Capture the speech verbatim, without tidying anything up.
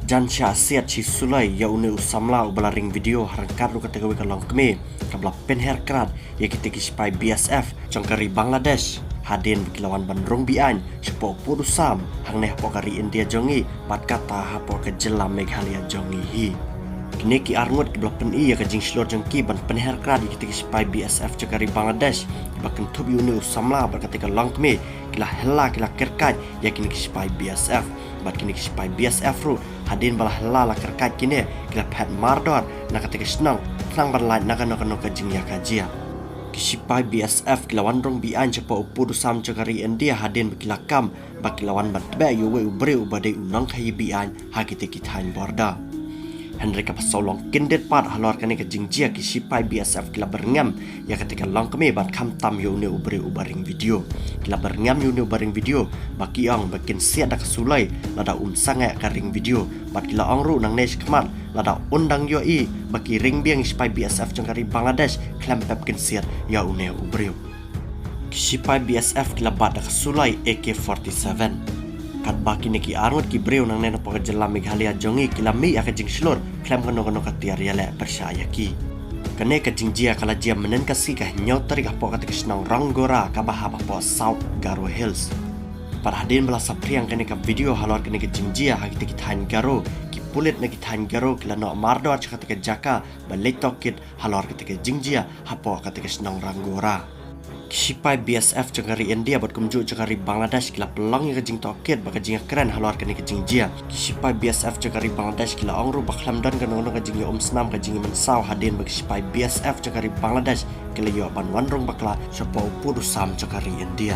Jan shah siat shi sulai ïa une u samla uba la ring video ha ryngkat ruh kata kawei ka longkmie kaba la pynher krad ïa kita ki shipai B S F jong ka ri Bangladesh hadien ba ki la wan ban rung beaiñ shapoh u pud u sam hangne hapoh ka ri India jong ngi bad kata hapoh ka jylla Meghalaya jong ngi hi. Kine ki arngut kiba la pyni ïa ka jingshlur jong ki ban pynher krad ïa kita ki shipai B S F jong ka ri Bangladesh kiba kynthup ïa une u samla bad kata ka longkmie ki la hylla ki la kyrkait ïa kine ki shipai B S F bad kine ki shipai B S F ruh hadien ba la hylla la kyrkait kine ki la phet mardor na kata ka shnong khnang ban lait na kano kano ka jingïakajia. Ki shipai B S F ki la wan rung beaiñ shapoh u pud u sam jong ka ri India hadien ba ki la kam ba ki la wan ban tbeh ïa uwei u briew uba dei u nongkhaïi beaiñ ha kita ki thaiñ border. Hynrei kaba sawlong kyndit pat halor kane ka jingjia ki shipai B S F ki la byrngem ïa kata ka longkmie bad khamtam ïa une u briew uba ring video. Ki la byrngem ïa une uba ring video ba ki ong ba kin siat da ka sulai lada um sangeh ka ring video bad ki la ong ruh nangne shakhmat lada un dang ïohi ba ki ring biang ïa shipai B S F jong ka ri Bangladesh khlem pep kin siat ïa une u briew. Ki shipai B S F ki la bat da ka sulai A K forty-seven. Katba kine ki arngut ki briew nangne napoh ka jylla Meghalaya jong ngi ki la mih ïa ka jingshlur khlem kano kano ka tiar ïaleh pyrshah ïa ki. Kane ka jingjia ka la jia mynnin ka sngi ka hynñiew tarik hapoh kata ka shnong Ranggora kaba hap hapoh South Garo Hills. Bad hadien ba la saphriang kane ka video halor kane ka jingjia ha kita ki thaiñ Garo, ki pulit na ki thaiñ Garo ki la noh mardor sha kata ka jaka ban leit tohkit halor kata ka jingjia hapoh kata ka shnong Ranggora. Ki shipai B S F jong ka ri India bad kumjuh jong ka ri Bangladesh ki la pynlong ïa ka jingtohkit bad ka jingïakren halor kane ka jingjia. Ki shipai B S F jong ka ri Bangladesh ki la ong ruh ba khlem don kano kano ka jingïaumsnam ka jingïamynsaw hadien ba ki shipai B S F jong ka ri Bangladesh ki la ïoh ban wan rung bakla shapoh u pud u sam jong ka ri India.